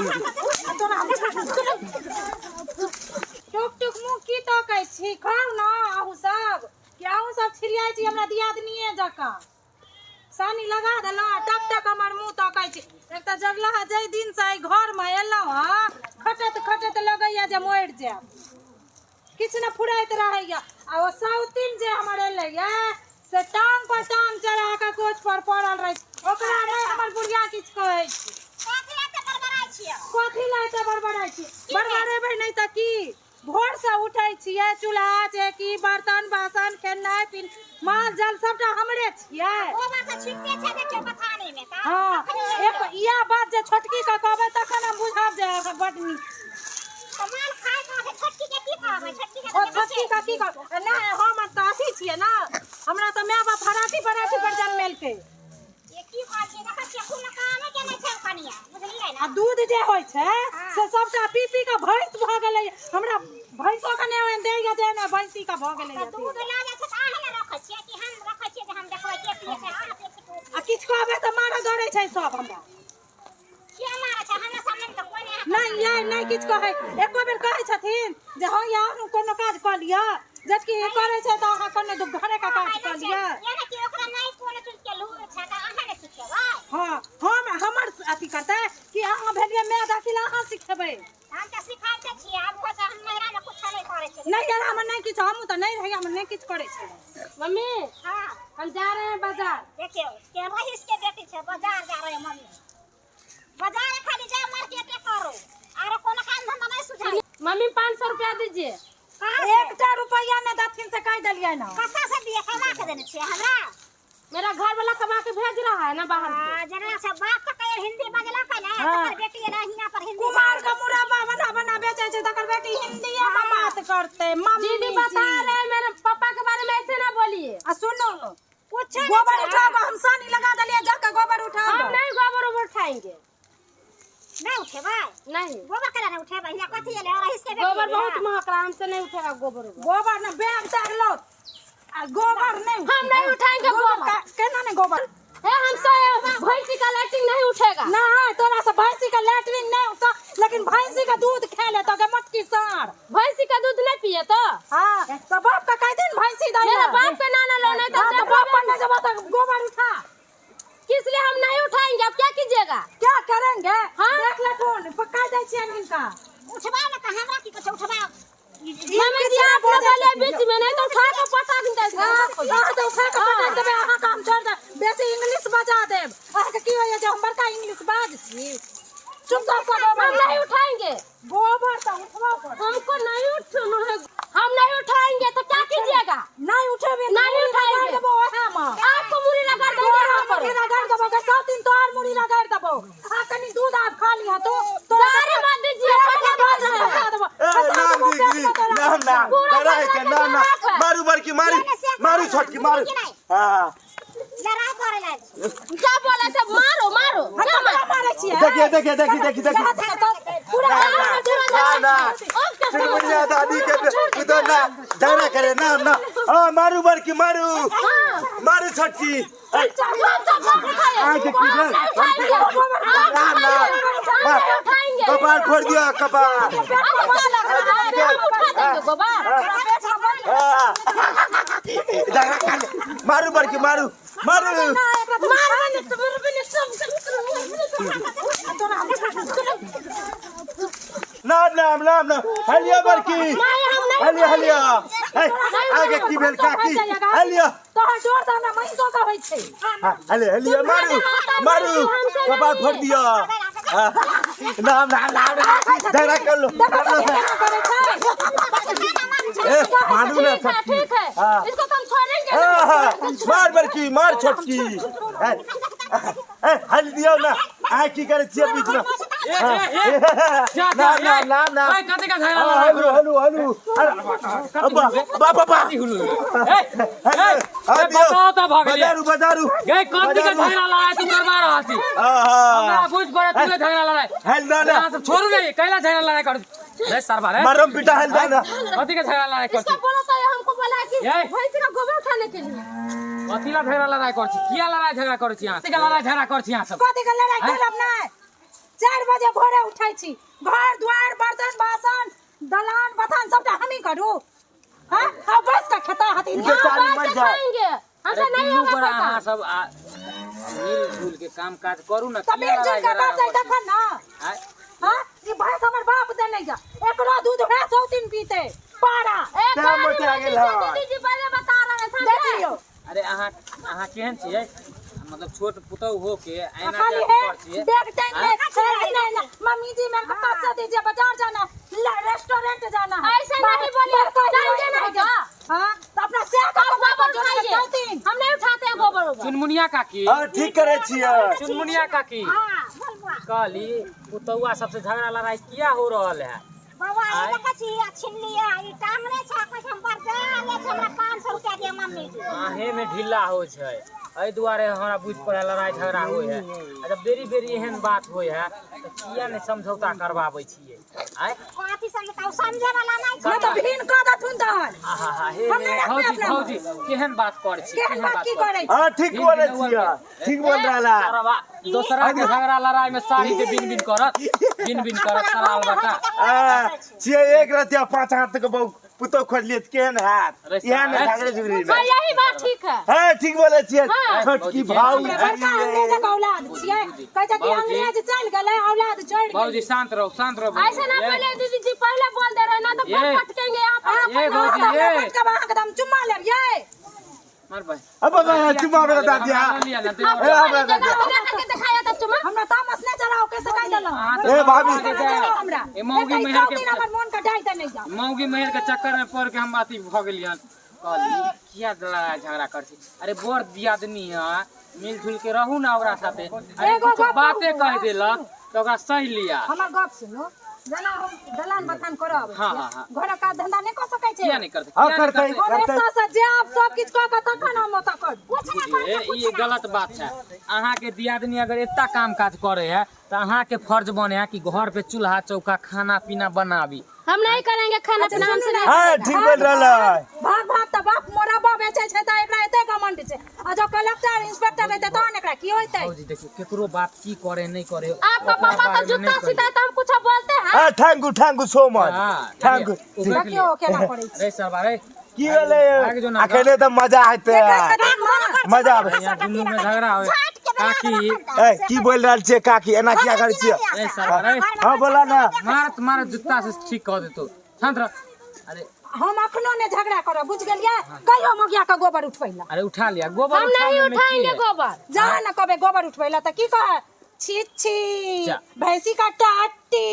तोरा हम टुक टुक मुँह की तकै छी खाउ ने अहूँ सब कि अहूँ सब छिड़ियाइ छी हमरा दियादनिए जकाँ सानी लगा देलहुँ आ टक टक हमर मुँह तकै छी एक तऽ जगलाहा जाहि दिनसँ एहि घरमे एलहुँ हँ खटैत खटैत लगैए जे मरि जायब किछु नहि फुराइत रहैए आ ओ साउतिन जे हमर एलैए से टांग पर टांग चढ़ा कऽ कोच पर पड़ल रहै छै ओकरा नहि हमर बुढ़िया किछु कहै छै कथी लए एते बड़बड़ाइ छी बड़बड़ेबै नहि तऽ की भोरसँ उठै छियै चूल्हा चेकी बर्तन बासन खेनाइ पीनाइ माल जाल सबटा हमरे छियै हँ एक इएह बात जे छोटकी के कहबै तखन हम बुझब जे अहाँ बड नीक ओ छोटकी के की कहबै नहि हम तऽ अथी छियै ने हमरा तऽ माय बाप हराठी पराठी पर जनमेलकै आ दूध जे होइ छै से सबटा पी पी के भैंस भऽ गेलै हमरा भैंसो के नहि ओहन दैया जे ने भैंसी के भऽ गेलै दूध लऽ जाइ छै तऽ अहाँ ने रखै छियै कि हम रखै छियै जे हम देखबै के पियै छै अहाँ पियै छियै आ किछु कहबै तऽ मारऽ दौड़ै छै सब हमरा के मारै छै हमरा सामने तऽ कोइ नहि नहि यै नहि किछु कहै एको बेर कहै छथिन जे हँ या अहूँ कोनो काज कऽ लिअ जबकि ई करै छै तऽ अहाँ कोनो घरे के काज कऽ लिअ यानी कि ओकरा नहि कोनो चीज के लूर छै तऽ अहाँ ने सिखेबै हँ हम हमर अथी करतै कि अहाँ भेलियै माय दाखिल अहाँ सिखेबै हम तऽ सिखाइते छियै आब ओहो से हम नैहरा मे कुछो नहि करै छियै नैहरा मे नहि किछु हमहूँ तऽ नहि रहियै हम नहि किछु करै छलियै मम्मी हाँ हम जा रहे हैं बाजार देखियौ के रहीस के बेटी छै बाजार जा रहे मम्मी बाजार खाली जा मार्केटे करो आरो कोनो काम धंधा नहीं सुझाई मम्मी 500 रुपया दीजिए कहाँ से एकटा रुपैआ नहि देथिन से कहि देलियै ने कतऽ से दिए कमा के देने छियै हमरा मेरा घर वाला कमा के भेज रहा है ना बाहर से। हाँ, जेना से बाप तऽ कहियो हिंदी बजलक ने हाँ। तकर बेटी एला हियाँ पर हिंदी कुमार के मुरब्बा बना बना बेचै छै तकर बेटी हिंदीए मे बात करतै मम्मी दीदी बता रहे हैं मेरे पापा के बारे में ऐसे ना बोलिए आ सुनू कुछो नहि गोबर छै। उठाओ हम सानी लगा देलियै जाके गोबर उठाओ हम नहीं गोबर उबर उठाएंगे नहि उठेबै नहीं गोबर केना नहि उठेबै हियाँ कथी एलै रहीस के बेटी गोबर एलै। बहुत महक रहा हमसे नहीं उठेगा गोबर उबर गोबर ने बैग तैग लो आ गोबर नहीं हम नहीं उठाएंगे गोबर। केना नहीं गोबर ए हमसे भैंसी का लैट्रिन नहीं उठेगा नहीं तोरा से भैंसी का लैट्रिन नहीं उठा लेकिन भैंसी का दूध खा ले तो मटकी सार भैंसी का दूध नहीं पिए तो हाँ तो बाप का कह दिन भैंसी दे मेरा बाप का नाना लो नहीं तो हाँ, तो बाप पर नहीं जब तक गोबर उठा किस लिए हम नहीं उठाएंगे अब क्या कीजिएगा क्या करेंगे हाँ? देख ले कौन पक्का दे छियन हिनका उठबा ने तऽ हमरा की कहै छै उठबा मम्मी जी आप लोग बोले बीच में नहीं तो उठा के पटक दे हाँ, अहाँ तऽ उठा के पटक देबै अहाँ काम छोड़ि देब बेसी इंग्लिश बजा देब अहाँके की होइए जे हम बड़का इंग्लिश बाज छी चुपचाप से हम गोबर नहीं उठाएंगे गोबर तऽ उठबऽ पड़त हमको नहीं उठना है हम नहीं उठाएंगे तो क्या कीजिएगा नहीं उठेबै नहीं उठाएंगे। देबो ओएहमे आपको मुड़ी लगा देंगे यहाँ पर मुड़ी रगड़ देबो के सब दिन तोहर मुड़ी रगड़ देबो आ कनी दूध आब खा लिह तो तोरा गाड़ी मत दीजिए फसा देबो ए, फसा नाम देबो दीदी पेट में तोरा नाम नाम पूरा डरा है झगड़ा ना के ना झगड़ा है। मारू बड़की मारू मारू छोटकी मारू हाँ लड़ाई करे ला क्या बोला था मारो मारो हम ककरा मारै छियै देखिए देखिए देखिए देखिए देखिए पूरा ना ना चुनमुनिया दादी के उधर ना झगड़ा करे ना ना हाँ मारू बड़की मारू मारू छोटकी ए, आके की भेल? ना ना कपार फोड़ दिया कपार हाँ। झगड़ा कर ले। मारू बड़की मारू मारू नाम नाम नाम नाम हलिया बड़की हलिया हलिया हे, आगे की भेल काकी हलिया तोहर डोर तऽ हमरा महिषो के होइ छै हाँ, हले हलिया मारू मारू कपार फोड़ दिया हाँ, नाम नाम नाम नाम झगड़ा कर लो देखो कर लो तऽ केना करै छै ए मारू ना ठीक है ठीक है हाँ। इसको तो हम छोड़ेंगे हाँ, हाँ, मार बड़की मार छोटकी ए, ए, हल दियौ ना आ की करै छियै बीच में ना ना ना ना ओए कथी का झगड़ा हाँ, लड़ाई हेलो हेलो हेलो अरे अब्बा बाबा बा कथी हुलु ए ए हाँ, दियौ। बताओ तऽ भऽ गेलियै। बजारू बजारू गई कथी का झगड़ा लड़ाई तू करवा रहल छी हमरा हाँ बुझ पड़े तू झगड़ा लड़ाई हेल ना ना यहाँ सब छोड़ू नहीं कैला झगड़ा लड़ाई कर रे सरवा रे मारम पिटा हेल ना कथी का झगड़ा लड़ाई कर इसको बोलो तो हमको बोला कि ये। भैंस का गोबर खाने के लिए कथी ला झगड़ा लड़ाई कर छी किया लड़ाई झगड़ा कर छी यहाँ कथी का लड़ाई झगड़ा कर छी यहाँ सब कथी के लड़ाई करब नहि 4 बजे भोरे उठै छी घर द्वार बर्तन बासन दलान बथान सबटा हमही करू हाँ आ बस का खेता हथिन ई बेचारी बैठ मर के जाए खाएंगे हमसे अरे नहीं दुनू होगा गोरा कोई अहाँ काम सब मिल जुल के काम काज करू ना तऽ किया मिल जुल लड़ाइ के झगड़ा करतै होइ छै? तखन ना आँय? हाँ ई भैंस हमर बाप देने या एकरो दूध वएह सौतीन पीते पारा ए तें गाड़ी मोटा में गेल दीजिए, हन। दीदी जी पहले बता रहे थे देख लियौ अरे अहाँ अहाँ केहन छियै मतलब छोट पुतहु हो के ऐना खाली जे है कर छियै बैग टांग ले नहीं नहीं नहीं मम्मी जी मेरे को पैसा दीजिए बाजार जाना है रेस्टोरेंट जाना है ऐसे नहीं बोलिए, बड़का जाएंगे हीरोइन नहीं हो गया। हाँ तो अपना से का आप गोबर गोबर जोड़ के उठाइए सौतीन हम नहीं उठाते हैं गोबर उबर चुनमुनिया काकी हाँ ठीक करै छियै चुनमुनिया काकी हाँ बोल बुआ कहली पुतहुआ सबसे झगड़ा लड़ाई किया हो रहल है बौआ आय। ई देखै छी आ छिनलियै ई टांगने छै कहै छै हम बजार ले छै हमरा 500 रुपया दिअ मम्मी जी अहें में ढीला हो छै एहि दुआरे हमरा बुझि पड़े लड़ाई झगड़ा होइ है आ जब बेरी बेरी एहन बात होइ है तऽ किया नहि समझौता करबाबै छियै आँय कथी समझता समझे वाला नहीं ना छै तो भीन कऽ देथुन तहन आहा हा हे हम नहि हे रखबै भौजी अपना भौजी केहन बात करै छी केहन बात की करै छी हाँ ठीक बोलै छियै ठीक बोल रहल है सरवा दोसरा के झगड़ा लड़ाई में साड़ी के बिन बिन करत बिन बिन करत सलाल बटा आ, छियै एक रतिया पाँच हाथ के बहु पुतोह खोजलियै तऽ केहन हैत अरे इएह ने साला। झगड़े झुगड़ी में हाँ यही बात ठीक है हाँ ठीक बोलै छियै हाँ। छोटकी भाऊ हमरा बड़का अंग्रेजक औलाद छियै कहै छै कि बाबूजी। अंग्रेज चलि गेलै औलाद छोड़ि गेलै भौजी शांत रहो शांत रहो ऐसे ना बोले दीदी जी पहले बोल दे रहे ना तो ये। फिर फटकेंगे यहाँ पर ए भौजी ए फटकब अहाँके तऽ हम चुम्मा लेब यै मार भाई अब बाबा चुम्मा मेरा दादिया लिया ना आप ए, हमरा चुम्मा लीजिएगा तो करके दिखाया था चुम्मा हमरा तामस नहि चढ़ाओ कैसे कहि देलहुँ ए, भाभी। चढ़ाओ हमरा ए, मौगी एक तऽ ई मेहर के- सौतीन हमर मोन के डाहि देने यऽ मौगी मेहर के चक्कर में पड़ के हम अथी भऽ गेलियन कहली किया लड़ाई झगड़ा कर छी अरे बड़ दियादनी है मिल जुल के रहू ना ओकरा साथे अरे एगो कुछो गप बाते कहू, कह हाँ, देलक तऽ ओकरा सही लिया हमर गप सुनू जेना हम दलान बथान करब हाँ, हाँ, हाँ। घरक काज धंधा नहि कऽ सकै छै किया नहीं करते हाँ, किया नहीं करतै। करतै? हम एतऽ से जायब सब किछु कऽ कऽ तखन हम ओतऽ करब कुछ ना बुझिए, ई गलत बात है अहाँ के दियादनी अगर इतना काम काज करे है तो अहाँ के फर्ज बने है कि घर पे चूल्हा चौका खाना पीना बनाबी हम नहीं करेंगे खाना पीना हमसे नहीं हाँ ठीक बोल रहल है भाग भाग तऽ बाप मोरब्बा बेचै छै तऽ एकरा एते घमंड छै आ जँ कलेक्टर इंस्पेक्टर रहतै तहन एकरा की होइतै भौजी देखियो केकरो बाप की करे नहीं करे आपका ओकरा पापा बारे तो में नहीं जूता कहियो। सीधा तो हम कुछ बोलते हैं हाँ thank you thank you so much हाँ, thank you उबेक लिअ। देखियौ केना करै छै रे सरबा रे की भेलै भागि जो ना अकेले तऽ मजा हेतै देखै छथिन माँ मजा आबै यहाँ दुनू में झगड़ा होय झाट के बना काकी ए की बोल रहल छियै काकी एना किया करै छियै ए सरबा रे हाँ बोला ना मारत मारत जूता से ठीक कऽ देतो शांत रह अरे हम अखनो ने झगड़ा करब बुझ गेलियै कहियो मगिया के गोबर उठबै ला अरे उठा लिया गोबर हम नहीं उठाने में की उठाएंगे है? गोबर जा न कबे गोबर उठबै ला तऽ की कहे छी छी जा। भैंसी का टाटी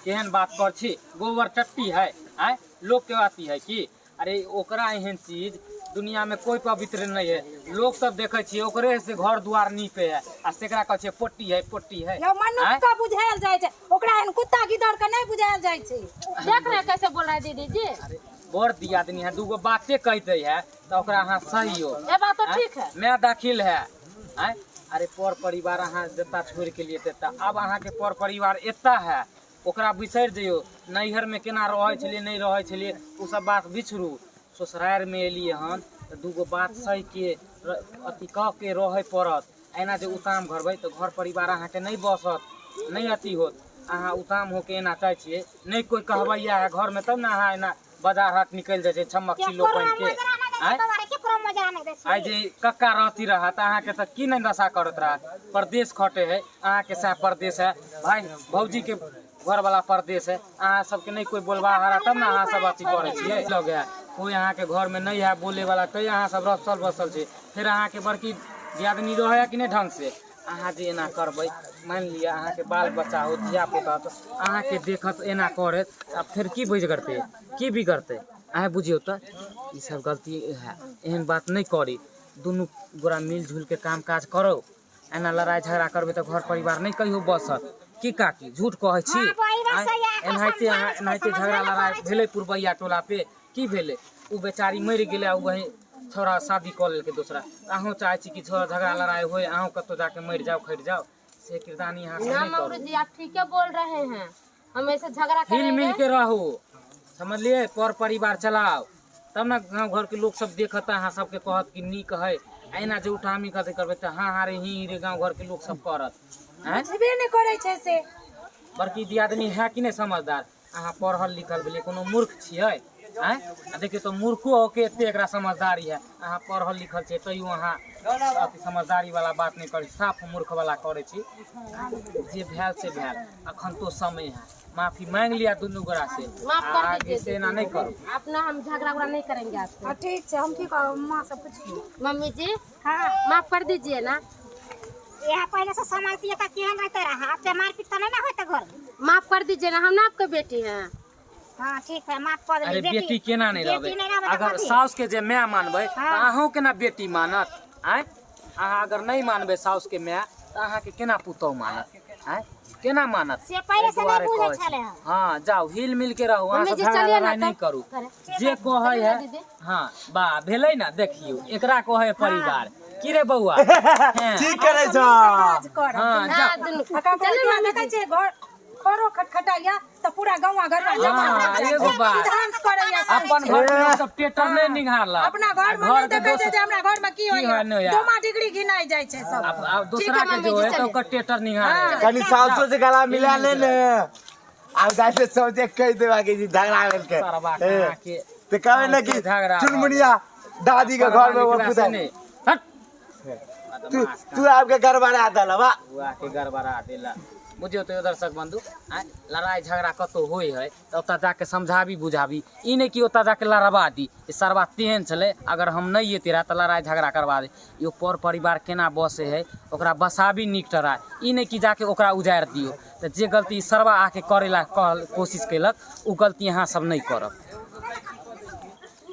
केहन बात कर छी गोबर टट्टी है आय लोग के अथी है की अरे ओकरा एहन चीज दुनिया में कोई पवित्र नहीं है लोग सब देखे छियै ओकरे से घर द्वार नीपे है आ सेकरा कहै छियै पोट्टी है पोट्टी है यौ मनुख आँय? के बुझायल जाइ छै ओकरा एहन कुत्ता गिदड़ के नहि बुझायल जाइ छै देख रहे हैं कैसे बोल रहा है दीदी जी अरे बड़ दियादनी है दूगो बाते कह दै है तऽ ओकरा अहाँ सही हो ये बात तो ठीक है मैं दाखिल है आँय? अरे पर परिवार अहाँ जत्ता छोड़ के लिए तेता अब अहाँके पर परिवार एता है ओकरा बिसरि जइयौ नैहरमे केना रहै छलियै नहि रहै छलियै ओ सब बात बिछरू ससुरारिमे एलियै हन तऽ दूगो बात सहिके अथी कऽ के रहै पड़त एना जे उताम घरबै तऽ घर परिवार अहाँके नहि बसत नहि अथी होत अहाँ उताम होके एना चाहै छियै नहि कोइ कहबैया है घरमे तब ने अहाँ एना बाजार हाट निकलि जाइ छै छम्मक चिल्लो बनिके आँय आइ जे कक्का रहती रहा तऽ अहाँके तऽ की नहि दशा करत रहा परदेश खटे है अहाँके सएह परदेश है भाई भौजीके घरवाला परदेश है अहाँ सबके नहि कोइ बोलबा हरा तब ने अहाँ सब अथी करै छियै लग है कोइ अहाँके घरमे नहि है बोलेवाला तै अहाँ सब रसल बसल छै फेर अहाँके बड़की दियादनी रहै है कि नहि ढङ्ग से अहाँ जे एना करबै मानि लिअ अहाँके बाल बच्चा हो धियापुता तऽ अहाँके देखत एना करत आ फेर की बिगड़तै की बिगड़तै अहाँ बुझियौ तऽ ई सब गलती है एहन बात नहि करी दुनू गोरा मिल जुलके काम काज करू एना लड़ाइ झगड़ा करबै तऽ घर परिवार नहि कहियो बसत की काकी झूठ कहै छी हाँ, वही बात आँय? सही है, एखन एनाहिते अहाँ समझाबै एनाहिते छियै, झगड़ा समझबे लड़ाइ करै भेलै पुरबैया टोला पे की भेलै ओ बेचारी मरि गेलै आ वही छौड़ा शादी कऽ लेलकै दोसरा अहूँ चाहै छी कि झगड़ा लड़ाइ होय अहूँ कतहु जाके मरि जाउ खटि जाउ से किरदानी अहाँ सब ना नहि मंगरू करू जी आप ठीक है बोल रहे हैं हम ऐसे झगड़ा हिल मिल करेंगे के रहू समझलियै पर परिवार चलाउ तब ने गाँव घरके लोक सब देखत अहाँ सबके कहत कि नीक है एना जे उठामी कथी करबै तऽ हाँ हाँ रे ही रे गाँव घरके लोक सब करत आँय बुझबे नहि करै छै से बड़की दियादनी है कि नहि समझदार? अहाँ पढ़ल लिखल भेलियै, कोनो मूर्ख छियै? आँय, आ देखियौ तऽ मूर्खो होके एते एकरा समझदारी है। अहाँ पढ़ल लिखल छियै तैयो अहाँ अथी समझदारी वाला बात नहि करै छी, साफ मूर्ख वाला करै छी। जे भेल से भेल, अखन तो समय है, माफी मांगि लिअ दुनू गोरा से, माफ कर आगे दीजिए। से एना नहि करू। अपना हम झगड़ा उगड़ा नहीं करेंगे आपसे। हाँ, ठीक छै, हम की कहब, माँ से पुछियौ। मम्मी जी, हाँ। माफ कर दीजिए ना। यहाँ पहले से संभालती है तो केहन रहते रहा, अब तो मारपीट तो नहीं ना होते घर में। माफ कर दीजिए ना, हम ना आपके बेटी हैं। हाँ ठीक है, माफ कर अरे देली। बेटी केना नहि रहबै? बेटी नहीं रहबै तऽ अगर कथी? साउस के जे माय मानबै तऽ हाँ। अहूँ केना बेटी मानत? आँय, अहाँ अगर नहि मानबै साउस के माय तऽ अहाँके केना पुतहु मानत? आँय, केना मानत? से पहिले से एहि नहि दुआरे बुझै कहै छी। छलै हँ। हाँ जाउ, हिल मिल के रहू, अहाँ मम्मी सब जी, झगड़ा चलिए ना लड़ाइ नहि तब। करू। करे। जे कहै है चलिए ना दीदी। हाँ बा भेलै ना, देखियौ एकरा कहै है परिवार। की रे बौआ? हैं, ठीक करै छ। काज करब। हाँ जा। हाँ, दुनू। आ ककरो चलिए किया मम्मी देखै जी। छियै घर खरो खटखटाइया तऽ पूरा गाँवा घरवा जमा हाँ, एगो बात। डांस करैया सब। अपन घर के लोग सब टेटर नहि निघारलक। अपना घर में आ नहि घर के देखै छै दोसर जे हमरा घर में की की होइया, होइया, नहि होइया। दोमा डिगरी घिनाइ जाइ छै सब। आब दोसरा है के मम्मी जो जी, है तऽ चलिए। ओकर टेटर निघारे। कनी सासो से गला मिला ले ने, आब जाय से सोचे कहि देबा के जी झगड़ा भेल के। सरबा ए, कहाँ के तऽ कहबै ने कि झगड़ा भऽ चुनमुनिया दादी के घर में वो निकला से पुतहु नहि। हट। तू तू आबके गड़बड़ा देल बा। बुआ के गड़बड़ा देला। बुझियौ तऽ दर्शक बंधु, आँय, लड़ाइ झगड़ा कतहु होइ है तऽ ओतऽ जाके समझाबी बुझाबी, ई नहि कि ओतऽ जाके लड़बा दी। ई सरबा तेहन छलै, अगर हम नहि अयती रहए तऽ लड़ाइ झगड़ा करबा दे। यो पर परिवार केना बसै है, ओकरा बसाबी नीक तरह, ई नहि कि जाके ओकरा उजाड़ि दियौ। तऽ जे गलती ई सरबा आके करै ला कहल कोशिश केलक, ओ गलती अहाँ सब नहि करब।